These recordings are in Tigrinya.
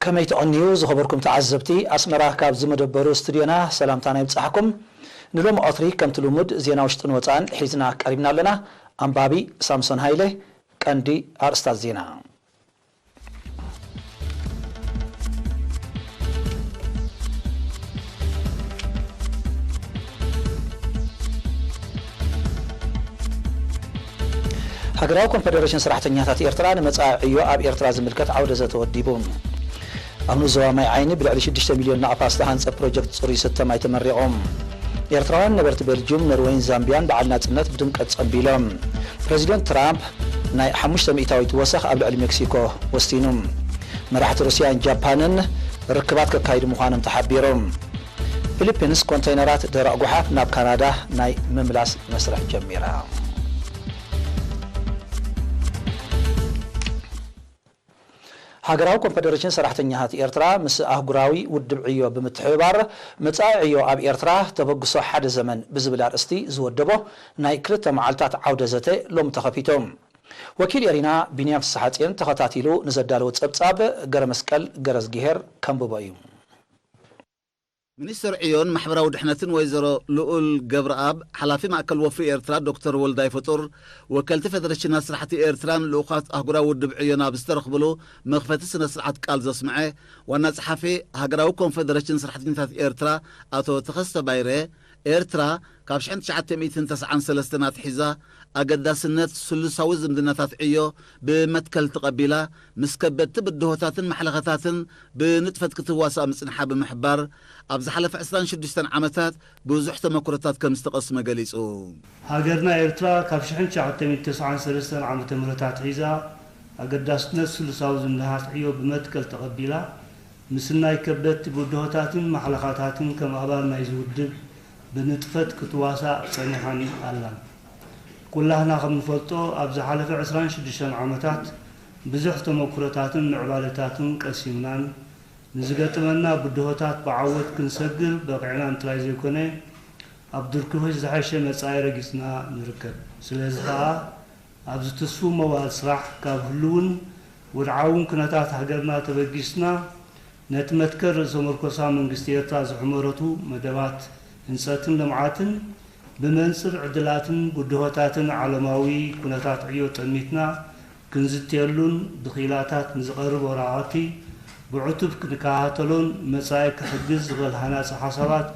ከመይ ትቐንዩ ዝኸበርኩም ተዓዘብቲ፣ ኣስመራ ካብ ዝመደበሩ ስቱድዮና ሰላምታና ይብጻሕኩም። ንሎሚ ቀትሪ ከምቲ ልሙድ ዜና ውሽጥን ወጻእን ሒዝና ቀሪብና ኣለና። ኣንባቢ ሳምሶን ሃይለ። ቀንዲ ኣርእስታት ዜና። ሃገራዊ ኮንፈደሬሽን ሰራሕተኛታት ኤርትራ ንመጻኢ ዕዮ ኣብ ኤርትራ ዝምልከት ዓውደ ዘተ ወዲቡ። ኣብ ንኡስ ዞባ ማይ ዓይኒ ብልዕሊ ሽዱሽተ ሚልዮን ናቕፋ ዝተሃንጸ ፕሮጀክት ጽሩይ ዝስተ ማይ ተመሪቑ። ኤርትራውያን ነበርቲ ቤልጅዩም፣ ኖርወይን ዛምቢያን በዓል ናጽነት ብድምቀት ጸንቢሎም። ፕረዚደንት ትራምፕ ናይ ሓሙሽተ ሚእታዊት ወሰኽ ኣብ ልዕሊ ሜክሲኮ ወሲኑ። መራሕቲ ሩስያን ጃፓንን ርክባት ከካይዱ ምዃኖም ተሓቢሩ። ፊሊፒንስ ኮንተይነራት ደረቕ ጓሓፍ ናብ ካናዳ ናይ ምምላስ መስርሕ ጀሚራ። ሃገራዊ ኮንፈደሬሽን ሰራሕተኛታት ኤርትራ ምስ ኣህጉራዊ ውድብ ዕዮ ብምትሕብባር፣ መጻኢ ዕዮ ኣብ ኤርትራ፣ ተበግሶ ሓደ ዘመን ብዝብል ኣርእስቲ ዝወደቦ ናይ ክልተ መዓልታት ዓውደ ዘተ ሎሚ ተኸፊቱ። ወኪል ኤሪና ቢንያም ፍስሓጽዮን ተኸታቲሉ ንዘዳለዎ ጸብጻብ፣ ገረመስቀል ገረዝግሄር ከንብቦ እዩ። ሚኒስትር ዕዮን ማሕበራዊ ድሕነትን ወይዘሮ ልኡል ገብረኣብ፣ ሓላፊ ማእከል ወፍሪ ኤርትራ ዶክተር ወልዳይ ፍጡር፣ ወከልቲ ፌደሬሽናት ስራሕቲ ኤርትራን ልኡኻት ኣህጉራዊ ውድብ ዕዮን ኣብ ዝተረኽብሉ መኽፈቲ ስነ ስርዓት ቃል ዘስምዐ፣ ዋና ጸሓፊ ሃገራዊ ኮንፈደሬሽን ሰራሕተኛታት ኤርትራ ኣቶ ተኸስተ ባይረ፣ ኤርትራ ካብ ሽሕን ትሽዓተ ሚእትን ተስዓን ሰለስተን ኣትሒዛ ኣገዳስነት ስሉሳዊ ዝምድናታት ዕዮ ብመትከል ተቐቢላ፣ ምስ ከበድቲ ብድሆታትን ማሕለኻታትን ብንጥፈት ክትዋሳእ ምጽንሓ ብምሕባር፣ ኣብ ዝሓለፈ ዕስራን ሽዱሽተን ዓመታት ብዙሕ ተመኩሮታት ከም ዝተቐስመ ገሊጹ። ሃገርና ኤርትራ ካብ ሽሕን ትሽዓተ ሚእትን ተስዓን ሰለስተን ዓመተ ምህረት ኣትሒዛ ኣገዳስነት ስሉሳዊ ዝምድናታት ዕዮ ብመትከል ተቐቢላ፣ ምስናይ ከበድቲ ብድሆታትን ማሕለኻታትን ከም ኣባል ናይዚ ውድብ ብንጥፈት ክትዋሳእ ጸኒሓን ኣላን። ኩላህና ከም ንፈልጦ፣ ኣብ ዝሓለፈ ዕስራን ሽዱሽተን ዓመታት ብዙሕ ተመኩሮታትን ምዕባለታትን ቀሲምናን፣ ንዝገጥመና ብድሆታት ብዓወት ክንሰግር በቒዕናን ጥራይ ዘይኮነ፣ ኣብ ድርኩኺ ዝሐሸ መጻኢ ረጊጽና ንርከብ። ስለዚ ኸኣ፣ ኣብዚ ትስፉው መዋእል ስራሕ ካብ ህሉውን ወድዓውን ኩነታት ሃገርና ተበጊስና፣ ነቲ መትከል ርእሰ መርኮሳ መንግስቲ ኤርትራ ዝሕመረቱ መደባት ህንጸትን ልምዓትን፣ ብመንጽር ዕድላትን ብድሆታትን ዓለማዊ ኩነታት ዕዮ ጠሚትና ክንዝትየሉን ብክኢላታት ንዝቐርብ ወረቓቕቲ ብዕቱብ ክንከታተሎን መጻኢ ክሕግዝ ዝኽእል ሃናጺ ሓሳባት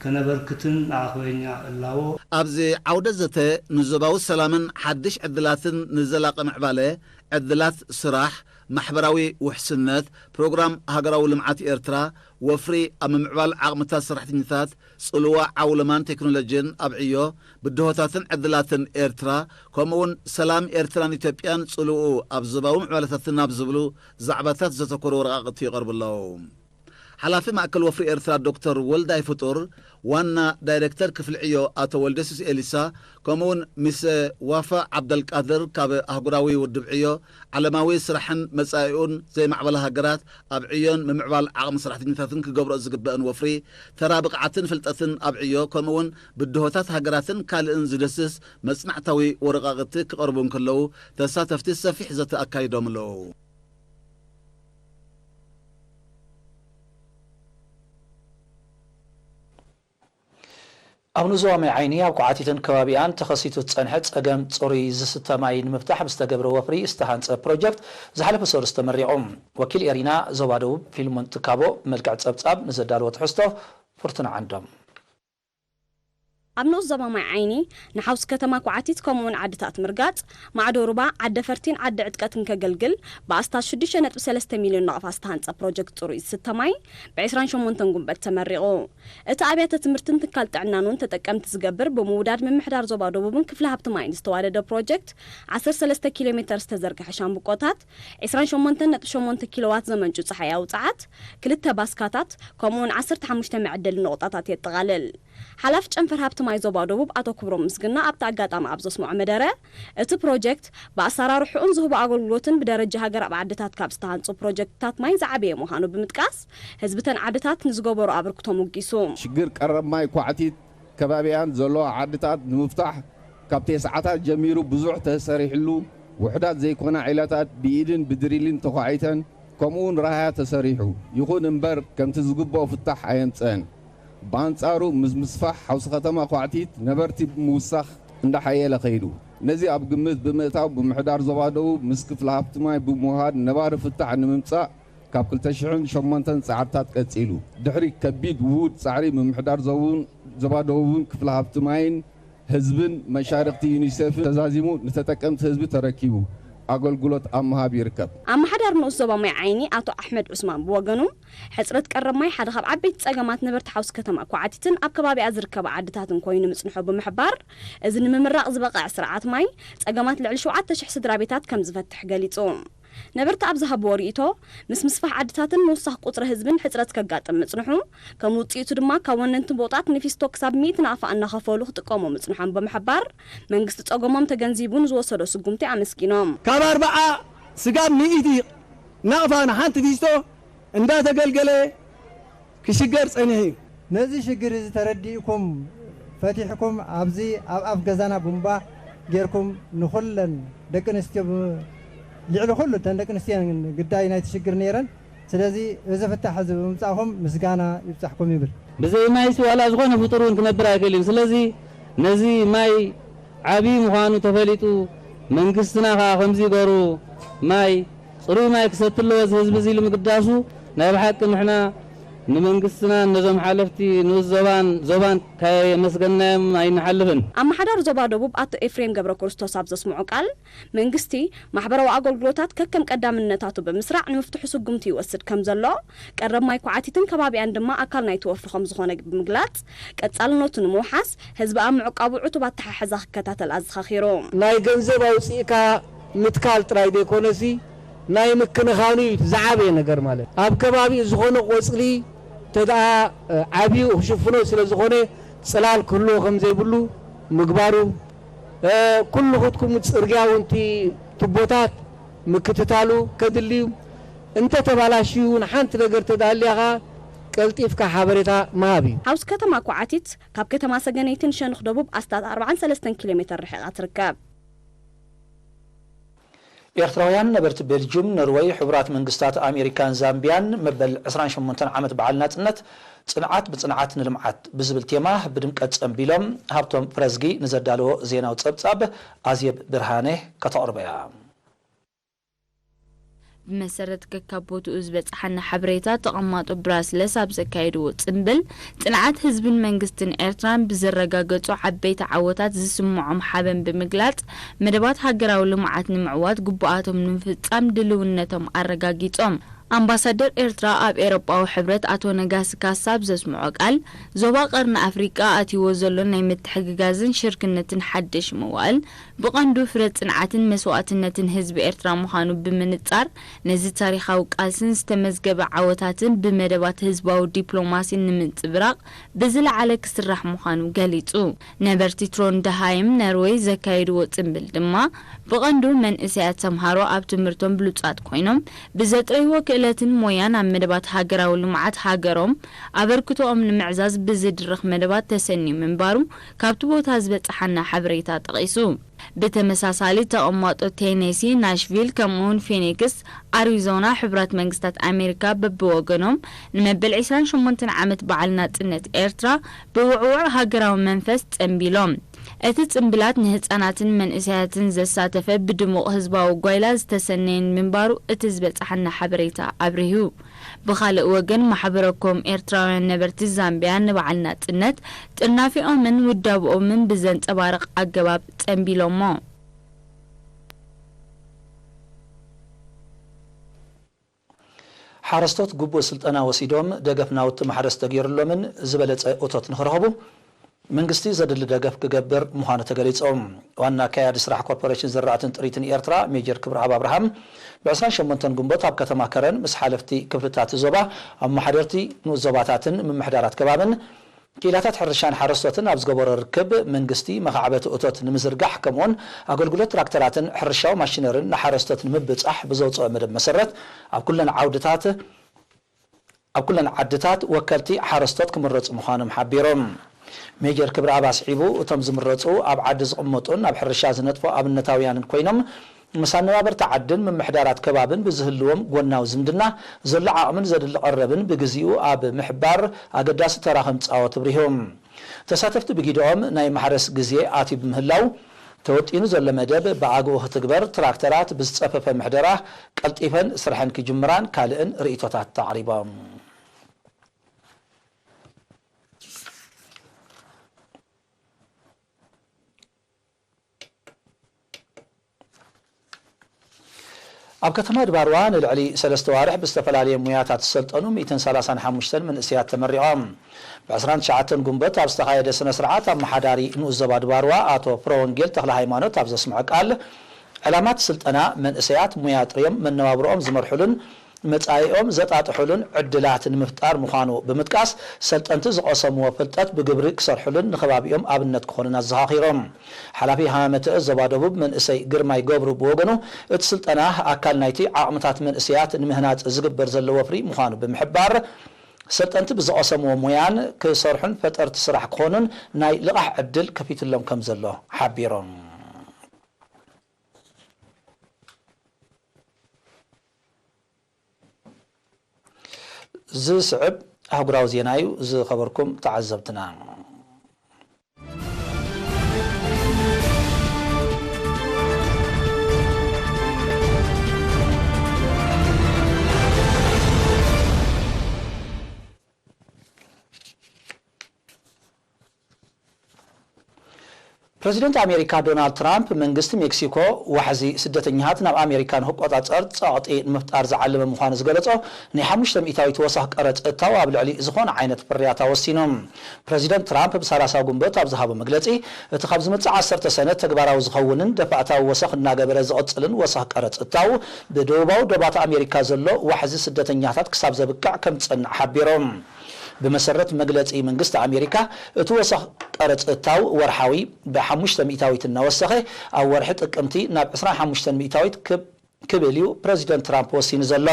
ከነበርክትን ንኣኽበኛ እላቦ። ኣብዚ ዓውደ ዘተ ንዞባዊ ሰላምን ሓድሽ ዕድላትን ንዘላቒ ምዕባለ፣ ዕድላት ስራሕ፣ ማሕበራዊ ውሕስነት፣ ፕሮግራም ሃገራዊ ልምዓት ኤርትራ፣ ወፍሪ ኣብ ምምዕባል ዓቕምታት ሰራሕተኛታት፣ ጽልዋ ዓውለማን ቴክኖሎጂን ኣብ ዕዮ፣ ብድሆታትን ዕድላትን ኤርትራ፣ ከምኡውን ሰላም ኤርትራን ኢትዮጵያን ጽልውኡ ኣብ ዞባዊ ምዕባለታትን ኣብ ዝብሉ ዛዕባታት ዘተኮሩ ወረቓቕቲ ይቐርቡ ኣለዉ። ሓላፊ ማእከል ወፍሪ ኤርትራ ዶክተር ወልዳይ ፍጡር፣ ዋና ዳይሬክተር ክፍሊ ዕዮ ኣቶ ወልደሱስ ኤሊሳ፣ ከምኡውን ሚስ ዋፋ ዓብደልቃድር ካብ ኣህጉራዊ ውድብ ዕዮ፣ ዓለማዊ ስራሕን መጻኢኡን ዘይማዕበላ ሃገራት ኣብ ዕዮን ምምዕባል ዓቕሚ ሰራሕተኛታትን ክገብርኦ ዝግበአን ወፍሪ፣ ተራ ብቕዓትን ፍልጠትን ኣብ ዕዮ፣ ከምኡውን ብድሆታት ሃገራትን ካልእን ዝድህስስ መጽናዕታዊ ወረቓቕቲ ክቐርቡ እንከለዉ፣ ተሳተፍቲ ሰፊሕ ዘተ ኣካይዶም ኣለዉ። ኣብ ንዞባ ማይ ዓይኒ ኣብ ኳዓቲትን ከባቢኣን ተኸሲቱ ዝጸንሐ ጸገም ጽሩይ ዝስተ ማይ ንምፍታሕ ብዝተገብረ ወፍሪ ዝተሃንጸ ፕሮጀክት ዝሓለፈ ሰሉስ ተመሪቑ። ወኪል ኤሪና ዞባ ደቡብ ፊልሞን ትካቦ ብመልክዕ ጸብጻብ ንዘዳለዎ ትሕዝቶ ፍርቱና ዓንዶም። ኣብ ንኡስ ዞባ ማይ ዓይኒ ንሓውሲ ከተማ ኳዓቲት ከምኡውን ዓድታት ምርጋጽ፣ ማዕዶ ሩባ፣ ዓደ ፈርቲን ዓዲ ዕጥቀትን ከገልግል ብኣስታት ሽዱሽተ ነጥቢ ሰለስተ ሚልዮን ናቕፋ ዝተሃንጸ ፕሮጀክት ጽሩይ ዝስተ ማይ ብ ዕስራን ሸሞንተን ጉንበት ተመሪቑ። እቲ ኣብያተ ትምህርትን ትካል ጥዕናን እውን ተጠቀምቲ ዝገብር ብምውዳድ ምምሕዳር ዞባ ደቡብን ክፍሊ ሃብቲ ማይን ዝተዋደደ ፕሮጀክት ዓሰርተ ሰለስተ ኪሎ ሜተር ዝተዘርግሐ ሻምብቆታት፣ ዕስራን ሸሞንተን ነጥቢ ሸሞንተ ኪሎዋት ዘመንጩ ጸሓያዊ ጸዓት፣ ክልተ ባስካታት ከምኡውን ዓሰርተ ሓሙሽተ መዐደሊ ነቑጣታት የጠቓልል። ሓላፊ ጨንፈር ሃብቲ ማይ ዞባ ደቡብ ኣቶ ክብሮም ምስግና ኣብቲ ኣጋጣሚ ኣብ ዘስምዖ መደረ፣ እቲ ፕሮጀክት ብኣሰራርሕኡን ዝህቦ ኣገልግሎትን ብደረጃ ሃገር ኣብ ዓድታት ካብ ዝተሃንጹ ፕሮጀክትታት ማይ ዝዓበየ ምዃኑ ብምጥቃስ፣ ህዝቢ እተን ዓድታት ንዝገበሮ ኣበርክቶ ሞጊሱ። ሽግር ቀረብ ማይ ኳዕቲት ከባቢኣን ዘሎ ዓድታት ንምፍታሕ ካብ ተስዓታት ጀሚሩ ብዙሕ ተሰሪሕሉ፣ ውሑዳት ዘይኮና ዒላታት ብኢድን ብድሪልን ተዃዒተን ከምኡውን ራህያ ተሰሪሑ። ይኹን እምበር ከምቲ ዝግብኦ ፍታሕ ኣየምጸአን። ብኣንጻሩ ምስ ምስፋሕ ሓውሲ ከተማ ኳዕቲት ነበርቲ ብምውሳኽ እንዳሓየለ ከይዱ። ነዚ ኣብ ግምት ብምእታው ብምሕዳር ዞባ ደቡብ ምስ ክፍለ ሃብቲ ማይ ብምውሃድ ነባሪ ፍታሕ ንምምጻእ ካብ ክልተ ሽሕን ሸሞንተን ጻዕርታት ቀጺሉ። ድሕሪ ከቢድ ውሁድ ጻዕሪ ምምሕዳር ዞባውን ዞባ ደቡብን ክፍለ ሃብቲ ማይን ህዝብን መሻርኽቲ ዩኒሴፍን ተዛዚሙ ንተጠቀምቲ ህዝቢ ተረኪቡ ኣገልግሎት ኣብ ምሃብ ይርከብ። ኣመሓዳሪ ንኡስ ዞባ ማይ ዓይኒ ኣቶ ኣሕመድ ዑስማን ብወገኑ፣ ሕጽረት ቀረብ ማይ ሓደ ካብ ዓበይቲ ጸገማት ነበርቲ ሓውሲ ከተማ ኳዕቲትን ኣብ ከባቢኣ ዝርከባ ዓድታትን ኮይኑ ምጽንሖ ብምሕባር፣ እዚ ንምምራቕ ዝበቕዐ ስርዓት ማይ ጸገማት ልዕሊ ሸውዓተ ሽሕ ስድራ ቤታት ከም ዝፈትሕ ገሊጹ። ነበርቲ ኣብ ዝሃብዎ ርእይቶ፣ ምስ ምስፋሕ ዓድታትን ምውሳኽ ቁጽሪ ህዝብን ሕጽረት ከጋጥም ምጽንሑ፣ ከም ውጽኢቱ ድማ ካብ ወነንቲ ቦጣት ንፊስቶ ክሳብ ሚእቲ ናቕፋ እናኸፈሉ ክጥቀሙ ምጽንሖም ብምሕባር፣ መንግስቲ ጸገሞም ተገንዚቡ ንዝወሰዶ ስጉምቲ ኣመስጊኖም። ካብ ኣርብዓ ስጋብ ሚእቲ ናቕፋ ንሓንቲ ፊስቶ እንዳተገልገለ ክሽገር ጸኒሑ እዩ። ነዚ ሽግር እዚ ተረዲእኩም ፈቲሕኩም ኣብዚ ኣብ ኣፍ ገዛና ቡምባ ጌርኩም ንኹለን ደቂ ኣንስትዮ ብ-፣ ልዕሊ ኩሉ እተን ደቂ ኣንስትዮ ግዳይ ናይቲ ሽግር ነይረን። ስለዚ እዚ ፍታሕ እዚ ብምምጻእኩም ምስጋና ይብጻሕኩም ይብል። ብዘይ ማይሲ ዋላ ዝኾነ ፍጡር እውን ክነብር ኣይክእልን። ስለዚ ነዚ ማይ ዓብዪ ምዃኑ ተፈሊጡ መንግስትና ከዓ ከምዚ ገሩ ማይ፣ ጽሩይ ማይ ክሰቲ ኣለዎ እዚ ህዝቢ እዚ ኢሉ ምግዳሱ ናይ ብሓቂ ንሕና ንመንግስትና ነዞም ሓለፍቲ ንኡስ ዞባን ዞባን ካየመስገንናዮም ኣይንሓልፍን። ኣመሓዳሪ ዞባ ደቡብ ኣቶ ኤፍሬም ገብረ ክርስቶስ ኣብ ዘስምዖ ቃል፣ መንግስቲ ማሕበራዊ ኣገልግሎታት ከከም ቀዳምነታቱ ብምስራዕ ንምፍትሑ ስጉምቲ ይወስድ ከም ዘሎ፣ ቀረብ ማይ ኳዕቲትን ከባቢኣን ድማ ኣካል ናይቲ ወፍሪ ከም ዝኾነ ብምግላጽ፣ ቀጻልነቱ ንምውሓስ ህዝቢ ኣብ ምዕቃቡ ዕቱብ ኣተሓሕዛ ክከታተል ኣዘኻኺሩ። ናይ ገንዘብ ኣውጺእካ ምትካል ጥራይ ዘይኮነሲ፣ ናይ ምክንኻኑ እዩ እቲ ዝዓበየ ነገር። ማለት ኣብ ከባቢኡ ዝኾነ ቆጽሊ ተደኣ፣ እ፣ ዓብዩ ክሽፍኖ ስለ ዝኾነ ጽላል ክህልዎ ከም ዘይብሉ ምግባሩ፣ እ፣ ኩሉ ክትኩም ጽርግያ እውን እቲ ቱቦታት ምክትታሉ ከድሊ እዩ። እንተ ተባላሽዩ እውን ሓንቲ ነገር ተዳልያ ኸኣ ቀልጢፍካ ሓበሬታ ምሃብ እዩ። ሓውሲ ከተማ ኳዓቲት ካብ ከተማ ሰገነይትን ሸንኽ ደቡብ ኣስታት ኣርባዓን ሰለስተን ኪሎ ሜተር ርሒቓ ትርከብ። ኤርትራውያን ነበርቲ ቤልጅዩም፣ ኖርወይ፣ ሕቡራት መንግስታት ኣሜሪካን ዛምቢያን መበል ዕስራን ሸሞንተን ዓመት በዓል ናጽነት፣ ጽንዓት ብጽንዓት ንልምዓት ብዝብል ቴማ ብድምቀት ጸንቢሎም። ሃብቶም ፍረዝጊ ንዘዳለዎ ዜናዊ ጸብጻብ ኣዜብ ብርሃነ ከተቕርቦ እያ። ብመሰረት ከካብ ቦትኡ ዝበጽሓና ሓበሬታ፣ ተቐማጦ ብራስለስ ኣብ ዘካየድዎ ጽምብል፣ ጽንዓት ህዝብን መንግስትን ኤርትራን ብዝረጋገጹ ዓበይቲ ዓወታት ዝስምዖም ሓበን ብምግላጽ፣ መደባት ሃገራዊ ልምዓት ንምዕዋት ግቡኣቶም ንምፍጻም ድልውነቶም ኣረጋጊጾም። ኣምባሳደር ኤርትራ ኣብ ኤውሮጳዊ ሕብረት ኣቶ ነጋሲ ካሳ ኣብ ዘስምዖ ቃል፣ ዞባ ቀርኒ ኣፍሪቃ ኣትይዎ ዘሎ ናይ ምትሕግጋዝን ሽርክነትን ሓድሽ መዋእል፣ ብቐንዱ ፍረ ጽንዓትን መስዋእትነትን ህዝቢ ኤርትራ ምዃኑ ብምንጻር፣ ነዚ ታሪኻዊ ቃልስን ዝተመዝገበ ዓወታትን ብመደባት ህዝባዊ ዲፕሎማሲን ንምንጽብራቕ ብዝለዓለ ክስራሕ ምዃኑ ገሊጹ። ነበርቲ ትሮንድሃይም ነርወይ ዘካየድዎ ጽምብል ድማ፣ ብቐንዱ መንእሰያት ተምሃሮ ኣብ ትምህርቶም ብሉጻት ኮይኖም፣ ብዘጥረይዎ ክእለትን ሞያን ኣብ መደባት ሃገራዊ ልምዓት ሃገሮም ኣበርክቶኦም ንምዕዛዝ ብዝድርኽ መደባት ተሰንዩ ምንባሩ ካብቲ ቦታ ዝበጽሓና ሓበሬታ ጠቒሱ። ብተመሳሳሊ፣ ተቐማጦ ቴነሲ፣ ናሽቪል፣ ከምኡውን ፊኒክስ፣ ኣሪዞና፣ ሕቡራት መንግስታት ኣሜሪካ በብወገኖም ንመበል ዕስራን ሸሞንተን ዓመት በዓል ናጽነት ኤርትራ ብውዕዉዕ ሃገራዊ መንፈስ ጸንቢሎም። እቲ ጽምብላት ንህጻናትን መንእሰያትን ዘሳተፈ ብድሙቕ ህዝባዊ ጓይላ ዝተሰነየን ምንባሩ እቲ ዝበጽሓና ሓበሬታ ኣብሪሁ። ብኻልእ ወገን፣ ማሕበረ ኮም ኤርትራውያን ነበርቲ ዛምቢያ ንበዓል ናጽነት ጥርናፊኦምን ውዳብኦምን ብዘንጸባርቕ ኣገባብ ጸንቢሎሞ። ሓረስቶት ግቡእ ስልጠና ወሲዶም ደገፍ ናውቲ ማሕረስ ተገይሩሎምን ዝበለጸ እቶት ንኽረኽቡ መንግስቲ ዘድሊ ደገፍ ክገብር ምዃኑ ተገሊጾም። ዋና ኣካያዲ ስራሕ ኮርፖሬሽን ዝራእትን ጥሪትን ኤርትራ ሜጀር ክብረኣብ ኣብርሃም ብ ዕስራን ሸሞንተን ግንቦት ኣብ ከተማ ከረን ምስ ሓለፍቲ ክፍልታት ዞባ፣ ኣመሓደርቲ ንኡስ ዞባታትን ምምሕዳራት ከባብን ክኢላታት ሕርሻን ሓረስቶትን ኣብ ዝገበሮ ርክብ፣ መንግስቲ መኻዕበቲ እቶት ንምዝርጋሕ ከምኡውን ኣገልግሎት ትራክተራትን ሕርሻዊ ማሽነርን ንሓረስቶት ንምብጻሕ ብዘውጽኦ መደብ መሰረት ኣብ ኩለን ዓውድታት ኣብ ኩለን ዓድታት ወከልቲ ሓረስቶት ክምረጹ ምዃኖም ሓቢሮም። ሜጀር ክብረኣብ ኣስዒቡ፣ እቶም ዝምረጹ ኣብ ዓዲ ዝቕመጡን ኣብ ሕርሻ ዝነጥፉ ኣብነታውያንን ኮይኖም፣ ምስ ኣነባበርቲ ዓድን ምምሕዳራት ከባብን ብዝህልዎም ጎናዊ ዝምድና ዘሎ ዓቕምን ዘድሊ ቀረብን ብግዚኡ ኣብ ምሕባር ኣገዳሲ ተራ ከምጻወት ኣብሪሆም። ተሳተፍቲ ብጊድኦም ናይ ማሕረስ ግዜ ኣትዩ ብምህላው ተወጢኑ ዘሎ መደብ ብኣግኡ ክትግበር ትራክተራት ብዝጸፈፈ ምሕደራ ቀልጢፈን ስርሐን ክጅምራን ካልእን ርእይቶታት ኣቕሪቦም። ኣብ ከተማ ድባርዋ ንልዕሊ ሰለስተ ዋርሕ ብዝተፈላለየ ሙያታት ዝሰልጠኑ ሚእትን ሰላሳን ሓሙሽተን መንእሰያት ተመሪቖም። ብ ዕስራን ትሽዓተን ጉንበት ኣብ ዝተኻየደ ስነ ስርዓት ኣመሓዳሪ ንኡስ ዞባ ድባርዋ ኣቶ ፍረወንጌል ተኽለ ሃይማኖት ኣብ ዘስምዖ ቃል ዕላማ እቲ ስልጠና መንእሰያት ሙያ ጥርዮም መነባብሮኦም ዝመርሕሉን መጻኢኦም ዘጣጥሑሉን ዕድላት ንምፍጣር ምዃኑ ብምጥቃስ፣ ሰልጠንቲ ዝቐሰምዎ ፍልጠት ብግብሪ ክሰርሕሉን ንከባቢኦም ኣብነት ክኾኑን ኣዘኻኺሮም። ሓላፊ ሃመተ ዞባ ደቡብ መንእሰይ ግርማይ ገብሩ ብወገኑ፣ እቲ ስልጠና ኣካል ናይቲ ዓቕምታት መንእሰያት ንምህናጽ ዝግበር ዘሎ ወፍሪ ምዃኑ ብምሕባር፣ ሰልጠንቲ ብዝቐሰምዎ ሞያን ክሰርሑን ፈጠርቲ ስራሕ ክኾኑን ናይ ልቓሕ ዕድል ከፊትሎም ከም ዘሎ ሓቢሮም። ዝስዕብ ኣህጉራዊ ዜና እዩ፣ ዝኸበርኩም ተዓዘብትና። ፕረዚደንት ኣሜሪካ ዶናልድ ትራምፕ፣ መንግስቲ ሜክሲኮ ዋሕዚ ስደተኛታት ናብ ኣሜሪካ ንክቆጻጸር ጸቕጢ ንምፍጣር ዝዓለመ ምዃኑ ዝገለጾ ናይ ሓሙሽተ ሚእታዊት ወሰኽ ቀረጽ እታው ኣብ ልዕሊ ዝኾነ ዓይነት ፍርያት ኣወሲኑ። ፕረዚደንት ትራምፕ ብሳላሳ ጉንበት ኣብ ዝሃቦ መግለጺ፣ እቲ ካብ ዝመጽእ ዓሰርተ ሰነ ተግባራዊ ዝኸውንን ደፋእታዊ ወሰኽ እናገበረ ዝቕጽልን ወሰኽ ቀረጽ እታው ብደቡባዊ ዶባት ኣሜሪካ ዘሎ ዋሕዚ ስደተኛታት ክሳብ ዘብቅዕ ከም ዝጸንዕ ሓቢሮም። ብመሰረት መግለጺ መንግስቲ ኣሜሪካ፣ እቲ ወሰኽ ቀረጽ እታው ወርሓዊ ብሓሙሽተ ሚእታዊት እናወሰኸ፣ ኣብ ወርሒ ጥቅምቲ ናብ ዕስራን ሓሙሽተን ሚእታዊት ክብ-፣ ክብል እዩ ፕረዚደንት ትራምፕ ወሲኑ ዘሎ።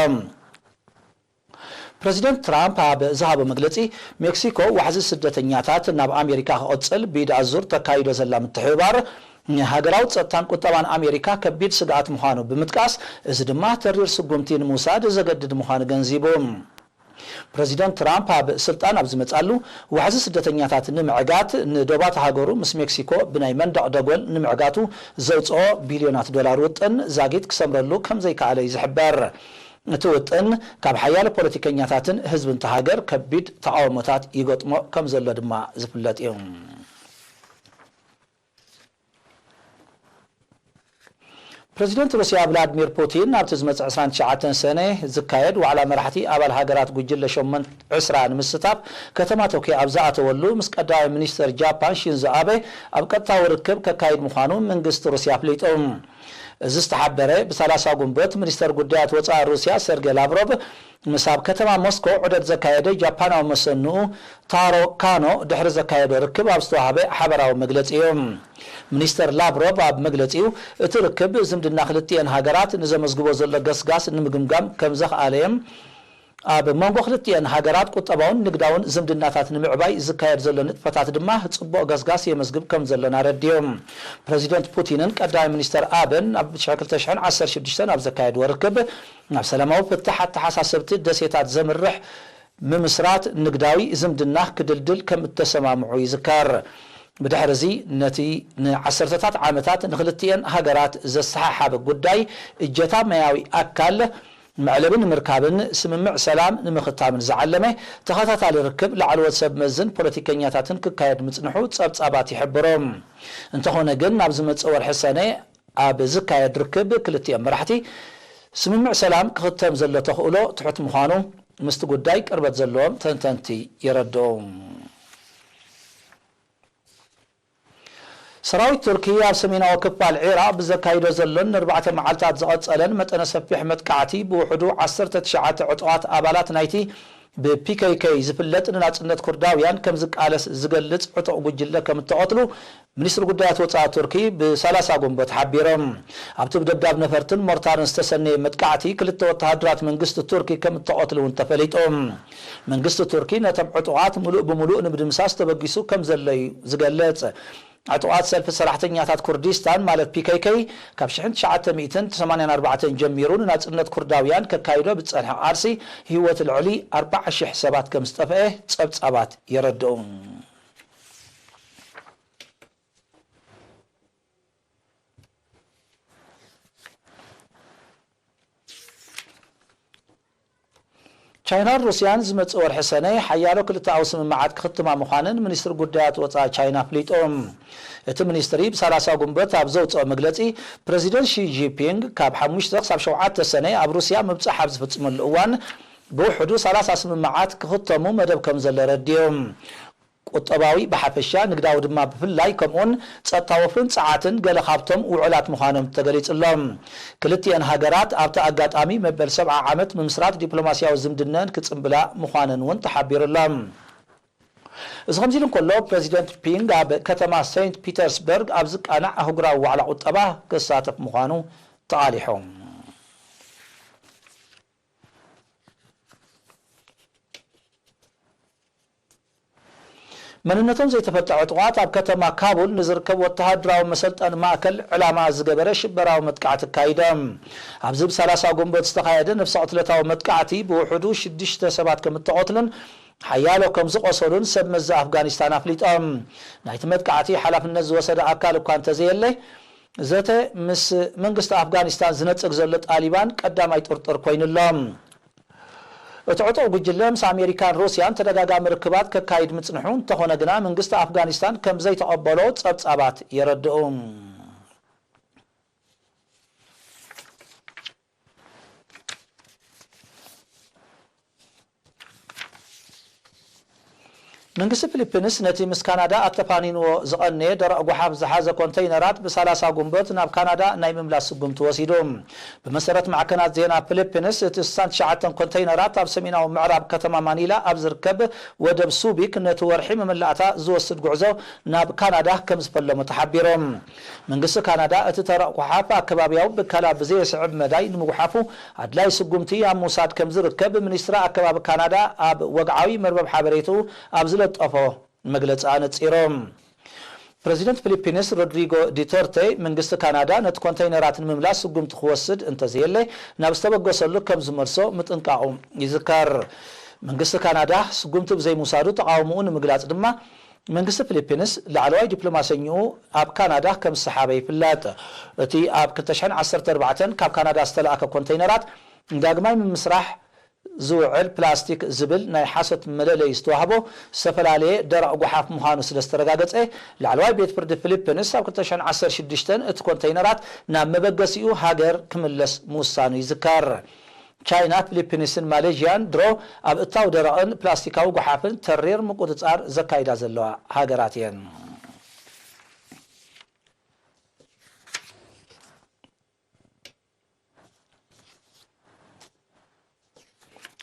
ፕረዚደንት ትራምፕ ኣብ ዝሃቦ መግለጺ፣ ሜክሲኮ ዋሕዚ ስደተኛታት ናብ ኣሜሪካ ክቕጽል ብኢድ ኣዙር ተካይዶ ዘላ ምትሕብባር፣ ንሃገራዊ ጸጥታን ቁጠባን ኣሜሪካ ከቢድ ስግኣት ምዃኑ ብምጥቃስ፣ እዚ ድማ ተሪር ስጉምቲ ንምውሳድ ዘገድድ ምዃኑ ገንዚቡ። ፕረዚደንት ትራምፕ ኣብ ስልጣን ኣብ ዝመጻሉ፣ ዋሕዚ ስደተኛታት ንምዕጋት ንዶባት ሃገሩ ምስ ሜክሲኮ ብናይ መንደቕ ደጎል ንምዕጋቱ ዘውጽኦ ቢልዮናት ዶላር ውጥን ዛጊት ክሰምረሉ ከም ዘይከኣለ እዩ ዝሕበር። እቲ ውጥን ካብ ሓያሎ ፖለቲከኛታትን ህዝብን እታ ሃገር ከቢድ ተቓውሞታት ይገጥሞ ከም ዘሎ ድማ ዝፍለጥ እዩ። ፕረዚደንት ሩስያ ቭላድሚር ፑቲን፣ ናብቲ ዝመጽእ ዕስራን ትሽዓተን ሰነ ዝካየድ ዋዕላ መራሕቲ ኣባል ሃገራት ጉጅለ ሸሞንተ ዕስራ ንምስታፍ ከተማ ቶክዮ ኣብ ዝኣተወሉ፣ ምስ ቀዳማይ ሚኒስተር ጃፓን ሺንዞ ኣበ ኣብ ቀጥታዊ ርክብ ከካይድ ምዃኑ መንግስቲ ሩስያ ኣፍሊጡ። እዚ ዝተሓበረ ብሳላሳ ጉንበት፣ ሚኒስተር ጉዳያት ወጻኢ ሩስያ ሰርጌ ላቭሮቭ ምስ ኣብ ከተማ ሞስኮ ዑደት ዘካየደ ጃፓናዊ መሰንኡ ታሮ ካኖ ድሕሪ ዘካየዶ ርክብ ኣብ ዝተዋህበ ሓበራዊ መግለጺ እዩ። ሚኒስተር ላቭሮቭ ኣብ መግለጺኡ፣ እቲ ርክብ ዝምድና ክልቲኤን ሃገራት ንዘመዝግቦ ዘሎ ገስጋስ ንምግምጋም ከም ዘኽኣለ እዮም። ኣብ መንጎ ክልቲኤን ሃገራት ቁጠባውን ንግዳውን ዝምድናታት ንምዕባይ ዝካየድ ዘሎ ንጥፈታት ድማ ጽቡቕ ገስጋስ የመዝግብ ከም ዘሎን ኣረዲኦም። ፕረዚደንት ፑቲንን ቀዳማይ ሚኒስተር ኣበን ኣብ ሽሕን ክልተ ሽሕን ዓሰርተ ሽዱሽተን ኣብ ዘካየድዎ ርክብ፣ ናብ ሰላማዊ ፍታሕ ኣተሓሳሰብቲ ደሴታት ዘምርሕ ምምስራት ንግዳዊ ዝምድና ክድልድል ከም እተሰማምዑ ይዝከር። ብድሕሪ እዚ፣ ነቲ ንዓሰርተታት ዓመታት ንኽልቲኤን ሃገራት ዘሰሓሓበ ጉዳይ እጀታ ማያዊ ኣካል መዕለቢ ንምርካብን ስምምዕ ሰላም ንምኽታምን ዝዓለመ ተኸታታሊ ርክብ ላዕለዎት ሰብ መዝን ፖለቲከኛታትን ክካየድ ምጽንሑ ጸብጻባት ይሕብሩ። እንተኾነ ግን፣ ናብ ዝመጽእ ወርሒ ሰነ ኣብ ዝካየድ ርክብ ክልቲኦም መራሕቲ፣ ስምምዕ ሰላም ክኽተም ዘሎ ተኽእሎ ትሑት ምዃኑ ምስቲ ጉዳይ ቅርበት ዘለዎም ተንተንቲ የረድኡ። ሰራዊት ቱርኪ ኣብ ሰሜናዊ ክፋል ዒራቕ ብዘካይዶ ዘሎን ንኣርባዕተ መዓልታት ዝቐጸለን መጠነ ሰፊሕ መጥቃዕቲ፣ ብውሕዱ ዓሰርተ ትሽዓተ ዕጡቓት ኣባላት ናይቲ ብ ፒ ኬ ኬ ዝፍለጥ ንናጽነት ኩርዳውያን ከም ዝቃለስ ዝገልጽ ዕጡቕ ጉጅለ ከም እተቐትሉ ሚኒስትሪ ጉዳያት ወጻኢ ቱርኪ ብሳላሳ ጉንበት ሓቢሮም። ኣብቲ ብደብዳብ ነፈርትን ሞርታርን ዝተሰነየ መጥቃዕቲ ክልተ ወተሃደራት መንግስቲ ቱርኪ ከም እተቐትሉ እውን ተፈሊጡ። መንግስቲ ቱርኪ ነቶም ዕጡቓት ምሉእ ብምሉእ ንምድምሳስ ተበጊሱ ከም ዘሎ እዩ ዝገልጽ። ዕጡቓት ሰልፊ ሰራሕተኛታት ኩርዲስታን ማለት ፒ ኬ ኬ ካብ ሽሕን ትሽዓተ ሚእትን ሰማንያን ኣርባዕተን ጀሚሩ ንናጽነት ኩርዳውያን ከካይዶ ብዝጸንሐ ቃልሲ ህይወት ልዕሊ ኣርባዓ ሽሕ ሰባት ከም ዝጠፍአ ጸብጻባት የረድኡ። ቻይናን ሩስያን ዝመጽእ ወርሒ ሰነ ሓያሎ ክልተኣዊ ስምምዓት ክኽትማ ምዃነን ሚኒስትሪ ጉዳያት ወጻኢ ቻይና ኣፍሊጡ። እቲ ሚኒስትሪ ብሳላሳ ጉንበት ኣብ ዘውጽኦ መግለጺ፣ ፕረዚደንት ሺ ጂንፒንግ ካብ ሓሙሽተ ክሳብ ሸውዓተ ሰነ ኣብ ሩስያ ምብጻሕ ኣብ ዝፍጽመሉ እዋን ብውሕዱ ሰላሳ ስምምዓት ክኽተሙ መደብ ከም ዘሎ ረድዩ። ቁጠባዊ ብሓፈሻ፣ ንግዳዊ ድማ ብፍላይ፣ ከምኡውን ጸጥታዊ ፍንጻዓትን ገለ ካብቶም ውዑላት ምዃኖም ተገሊጹ ኣሎ። ክልቲኤን ሃገራት ኣብቲ ኣጋጣሚ መበል ሰብዓ ዓመት ምምስራት ዲፕሎማስያዊ ዝምድነን ክጽንብላ ምዃነን እውን ተሓቢሩ ኣሎ። እዚ ከምዚ ኢሉ እንከሎ፣ ፕረዚደንት ፒንግ ኣብ ከተማ ሴንት ፒተርስበርግ ኣብ ዝቃናዕ ኣህጉራዊ ዋዕላ ቁጠባ ክሳተፍ ምዃኑ ተቓሊሑ። መንነቶም ዘይተፈልጠ ዕጡቓት ኣብ ከተማ ካቡል ንዝርከብ ወተሃደራዊ መሰልጠኒ ማእከል ዕላማ ዝገበረ ሽበራዊ መጥቃዕቲ ኣካይዶም። ኣብዚ ብሰላሳ ጉንበት ዝተኻየደ ነፍሰ ቅትለታዊ መጥቃዕቲ ብውሕዱ ሽዱሽተ ሰባት ከም እተቐትሉን ሓያሎ ከም ዝቖሰሉን ሰብ መዚ ኣፍጋኒስታን ኣፍሊጦም። ናይቲ መጥቃዕቲ ሓላፍነት ዝወሰደ ኣካል እኳ እንተዘየለ፣ ዘተ ምስ መንግስቲ ኣፍጋኒስታን ዝነጽግ ዘሎ ጣሊባን ቀዳማይ ጥርጥር ኮይኑ ኣሎ። እቲ ዕጡቕ ጉጅለ ምስ ኣሜሪካን ሩስያን ተደጋጋሚ ርክባት ከካይድ ምጽንሑ እንተኾነ ግና፣ መንግስቲ ኣፍጋኒስታን ከም ዘይተቐበሎ ጸብጻባት የረድኡ። መንግስቲ ፊሊፒንስ ነቲ ምስ ካናዳ ኣተፋኒንዎ ዝቐነየ ደረቕ ጓሓፍ ዝሓዘ ኮንተይነራት ብሳላሳ ጉንበት ናብ ካናዳ ናይ ምምላስ ስጉምቲ ወሲዱ። ብመሰረት ማዕከናት ዜና ፊሊፒንስ፣ እቲ ስሳን ትሽዓተን ኮንተይነራት ኣብ ሰሜናዊ ምዕራብ ከተማ ማኒላ ኣብ ዝርከብ ወደብ ሱቢክ ነቲ ወርሒ መመላእታ ዝወስድ ጉዕዞ ናብ ካናዳ ከም ዝፈለሞ ተሓቢሩ። መንግስቲ ካናዳ እቲ ተረቕ ጓሓፍ ኣከባቢያዊ ብከላ ብዘየስዕብ መዳይ ንምጉሓፉ ኣድላይ ስጉምቲ ኣብ ምውሳድ ከም ዝርከብ ሚኒስትሪ ኣከባቢ ካናዳ ኣብ ወግዓዊ መርበብ ሓበሬትኡ ኣብ ዝለጠፎ መግለጺ ኣነጺሩ። ፕረዚደንት ፊሊፒንስ ሮድሪጎ ዱተርቴ፣ መንግስቲ ካናዳ ነቲ ኮንተይነራት ንምምላስ ስጉምቲ ክወስድ እንተዘየለ፣ ናብ ዝተበገሰሉ ከም ዝመልሶ ምጥንቃቑ ይዝከር። መንግስቲ ካናዳ ስጉምቲ ብዘይምውሳዱ ተቓውሞኡ ንምግላጽ ድማ፣ መንግስቲ ፊሊፒንስ ላዕለዋይ ዲፕሎማሰኝኡ ኣብ ካናዳ ከም ዝሰሓበ ይፍለጥ። እቲ ኣብ ክልተ ሽሕን ዓሰርተ ኣርባዕተን ካብ ካናዳ ዝተላእከ ኮንተይነራት ንዳግማይ ምምስራሕ ዝውዕል ፕላስቲክ ዝብል ናይ ሓሶት መለለዪ ዝተዋህቦ ዝተፈላለየ ደረቕ ጓሓፍ ምዃኑ ስለ ዝተረጋገጸ፣ ላዕለዋይ ቤት ፍርዲ ፊሊፒንስ ኣብ ክልተ ሽሕን ዓሰርተ ሽዱሽተን እቲ ኮንተይነራት ናብ መበገሲኡ ሃገር ክምለስ ምውሳኑ ይዝከር። ቻይና፣ ፊሊፒንስን ማሌዥያን ድሮ ኣብ እታው ደረቕን ፕላስቲካዊ ጓሓፍን ተሪር ምቁጽጻር ዘካይዳ ዘለዋ ሃገራት እየን።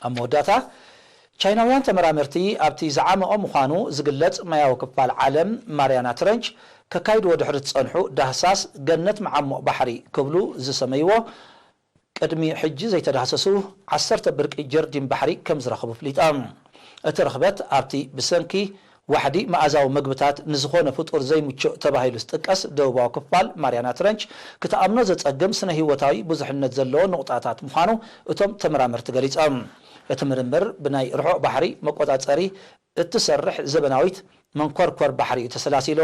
ኣብ መወዳእታ፣ ቻይናውያን ተመራመርቲ ኣብቲ ዝዓመቐ ምዃኑ ዝግለጽ ማያዊ ክፋል ዓለም ማርያና ትረንች ከካይድዎ ድሕሪ ዝጸንሑ ዳህሳስ ገነት መዓሙቕ ባሕሪ ክብሉ ዝሰመይዎ ቅድሚ ሕጂ ዘይተዳህሰሱ ዓሰርተ ብርቂ ጀርዲን ባሕሪ ከም ዝረኸቡ ኣፍሊጦም። እቲ ርኽበት ኣብቲ ብሰንኪ ዋሕዲ መኣዛዊ መግብታት ንዝኾነ ፍጡር ዘይምቹእ ተባሂሉ ዝጥቀስ ደቡባዊ ክፋል ማርያና ትረንች፣ ክትኣምኖ ዘጸግም ስነ ህይወታዊ ብዙሕነት ዘለዎ ንቑጣታት ምዃኑ እቶም ተመራመርቲ ገሊጾም። እቲ ምርምር ብናይ ርሑቕ ባሕሪ መቆጻጸሪ እትሰርሕ ዘበናዊት መንኮርኮር ባሕሪ እዩ ተሰላሲሉ።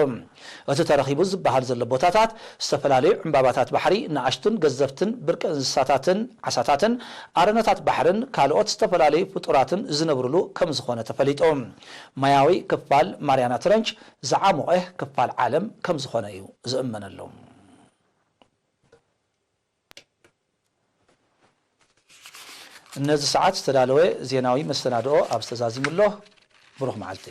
እቲ ተረኺቡ ዝበሃል ዘሎ ቦታታት፣ ዝተፈላለዩ ዕምባባታት ባሕሪ፣ ንኣሽቱን ገዘፍትን ብርቂ እንስሳታትን ዓሳታትን፣ ኣረነታት ባሕርን ካልኦት ዝተፈላለዩ ፍጡራትን ዝነብሩሉ ከም ዝኾነ ተፈሊጡ። ማያዊ ክፋል ማርያና ትረንች ዝዓሞቐ ክፋል ዓለም ከም ዝኾነ እዩ ዝእመነሉ። ነዚ ሰዓት ዝተዳለወ ዜናዊ መሰናድኦ ኣብዚ ተዛዚሙ ኣሎ። ብሩኽ መዓልቲ።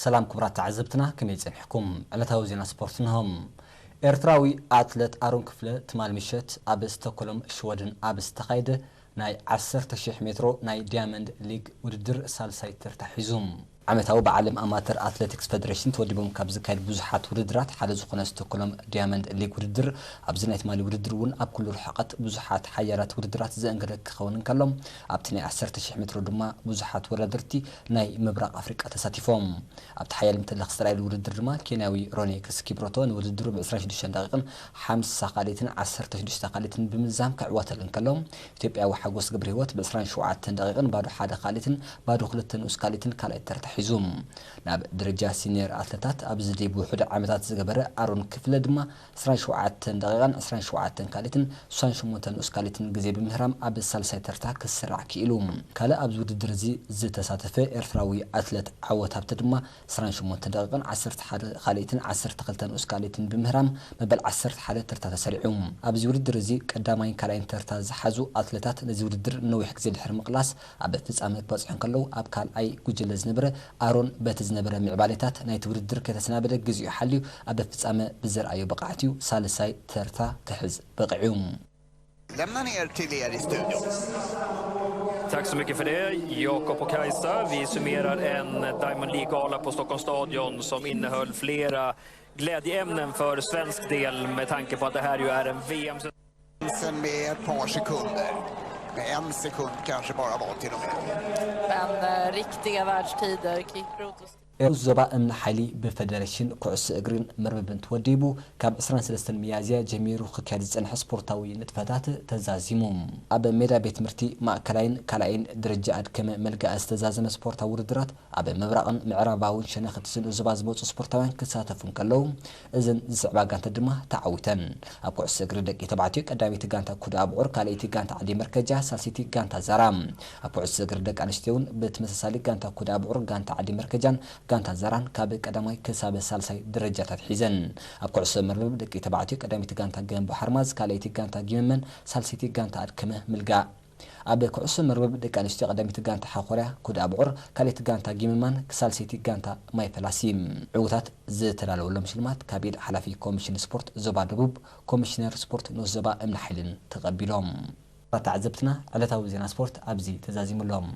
ሰላም ክቡራት ተዓዘብትና፣ ከመይ ጸኒሕኩም? ዕለታዊ ዜና ስፖርት እንሆ። ኤርትራዊ ኣትለት ኣሮን ክፍለ ትማል ምሸት ኣብ ስቶክሆልም ሽወደን ኣብ ዝተኻየደ ናይ ዓሰርተ ሺሕ ሜትሮ ናይ ዳያመንድ ሊግ ውድድር ሳልሳይ ተርታ ሒዙ። ዓመታዊ ብዓለም ኣማተር ኣትሌቲክስ ፌደሬሽን ተወዲቦም ካብ ዝካየድ ብዙሓት ውድድራት ሓደ ዝኾነ ስቶክሆልም ዳያመንድ ሊግ ውድድር፣ ኣብዚ ናይ ትማሊ ውድድር እውን ኣብ ኩሉ ርሕቐት ብዙሓት ሓያላት ውድድራት ዘእንገደ ክኸውን እንከሎ፣ ኣብቲ ናይ ዓሰርተ ሺሕ ሜትሮ ድማ ብዙሓት ወዳደርቲ ናይ ምብራቕ ኣፍሪቃ ተሳቲፎም። ኣብቲ ሓያል ምትላኽ ዝተራእየሉ ውድድር ድማ ኬንያዊ ሮኔክስ ኪብሮቶ ንውድድሩ ብ ዕስራን ሽዱሽተን ደቂቕን ሓምሳ ካልኢትን ዓሰርተ ሽዱሽተ ካልኢትን ብምዝዛም ክዕወተል እንከሎ፣ ኢትዮጵያዊ ሓጎስ ገብረህይወት ብ ዕስራን ሸውዓተን ደቂቕን ባዶ ሓደ ካልኢትን ባዶ ክልተ ንኡስ ካልኢትን ካልኣይ ተርታ ሒዙ። ናብ ደረጃ ሲኒየር ኣትለታት ኣብዚ ደይ ብውሑድ ዓመታት ዝገበረ ኣሮን ክፍለ ድማ ዕስራን ሸውዓተን ደቂቕን ዕስራን ሸውዓተን ካልኢትን ስሳን ሸሞንተ ንኡስ ካልኢትን ግዜ ብምህራም ኣብ ሳልሳይ ተርታ ክስራዕ ክኢሉ። ካልእ ኣብዚ ውድድር እዚ ዝተሳተፈ ኤርትራዊ ኣትለት ዓወት ሃብተ ድማ ዕስራን ሸሞንተ ደቂቕን ዓሰርተ ሓደ ካልኢትን ዓሰርተ ክልተ ንኡስ ካልኢትን ብምህራም መበል ዓሰርተ ሓደ ተርታ ተሰሪዑ። ኣብዚ ውድድር እዚ ቀዳማይን ካልኣይን ተርታ ዝሓዙ ኣትለታት ነዚ ውድድር ነዊሕ ግዜ ድሕሪ ምቕላስ ኣብ ፍጻመ ክበጽሑ እንከለዉ፣ ኣብ ካልኣይ ጉጅለ ዝነበረ ኣሮን በቲ ዝነበረ ምዕባሌታት ናይቲ ውድድር ከይተሰናበደ ግዚኡ ሓልዩ ኣብ ፍጻመ ብዘርኣዮ ብቕዓት እዩ ሳልሳይ ተርታ ክሕዝ በቒዑ። Lämna ner till er i studion. Tack så mycket för det, Jakob och Kajsa. Vi summerar en Diamond League-gala på Stockholms stadion som innehöll flera glädjeämnen för svensk del med tanke på att det här ju är en V M Sen med ett par sekunder. Med en sekund kanske bara var till och med. Men eh, riktiga världstider. Kiprot och ኤሮፕ ዞባ እምኒ ሓይሊ ብፌደሬሽን ኩዕሶ እግርን መርበብን ተወዲቡ ካብ ዕስራን ሰለስተን ሚያዝያ ጀሚሩ ክካየድ ዝጸንሐ ስፖርታዊ ንጥፈታት ተዛዚሙ። ኣብ ሜዳ ቤት ትምህርቲ ማእከላይን ካልኣይን ደረጃ ኣድከመ መልክዓ ዝተዛዘመ ስፖርታዊ ውድድራት ኣብ ምብራቕን ምዕራባውን ሸነኽቲ ዝንኡ ዞባ ዝመጹ ስፖርታውያን ክሳተፉ እንከለዉ፣ እዘን ዝስዕባ ጋንታ ድማ ተዓዊተን። ኣብ ኩዕሶ እግሪ ደቂ ተባዕትዮ ቀዳመይቲ ጋንታ ኩዳ ኣብዑር፣ ካልኣይቲ ጋንታ ዓዲ መርከጃ፣ ሳልሰይቲ ጋንታ ዛራ። ኣብ ኩዕሶ እግሪ ደቂ ኣንስትዮ እውን ብተመሳሳሊ ጋንታ ኩዳ ኣብዑር፣ ጋንታ ዓዲ መርከጃን ጋንታ ዛራን ካብ ቀዳማይ ክሳብ ሳልሳይ ደረጃታት ሒዘን። ኣብ ኩዕሶ መርበብ ደቂ ተባዕትዮ ቀዳመይቲ ጋንታ ገንቦ ሓርማዝ፣ ካልኣይቲ ጋንታ ጊመመን ሳልሰይቲ ጋንታ ኣድከመ ምልጋ። ኣብ ኩዕሶ መርበብ ደቂ ኣንስትዮ ቀዳመይቲ ጋንታ ሓኾርያ ኩዳ ኣብዑር፣ ካልኣይቲ ጋንታ ጊመማን ሳልሰይቲ ጋንታ ማይ ፈላሲ። ዕውታት ዝተዳለወሎም ሽልማት ካብ ኢድ ሓላፊ ኮሚሽን ስፖርት ዞባ ደቡብ ኮሚሽነር ስፖርት ንኡስ ዞባ እምኒ ሓይልን ተቐቢሎም። ተዓዘብትና፣ ዕለታዊ ዜና ስፖርት ኣብዚ ተዛዚሙሎም።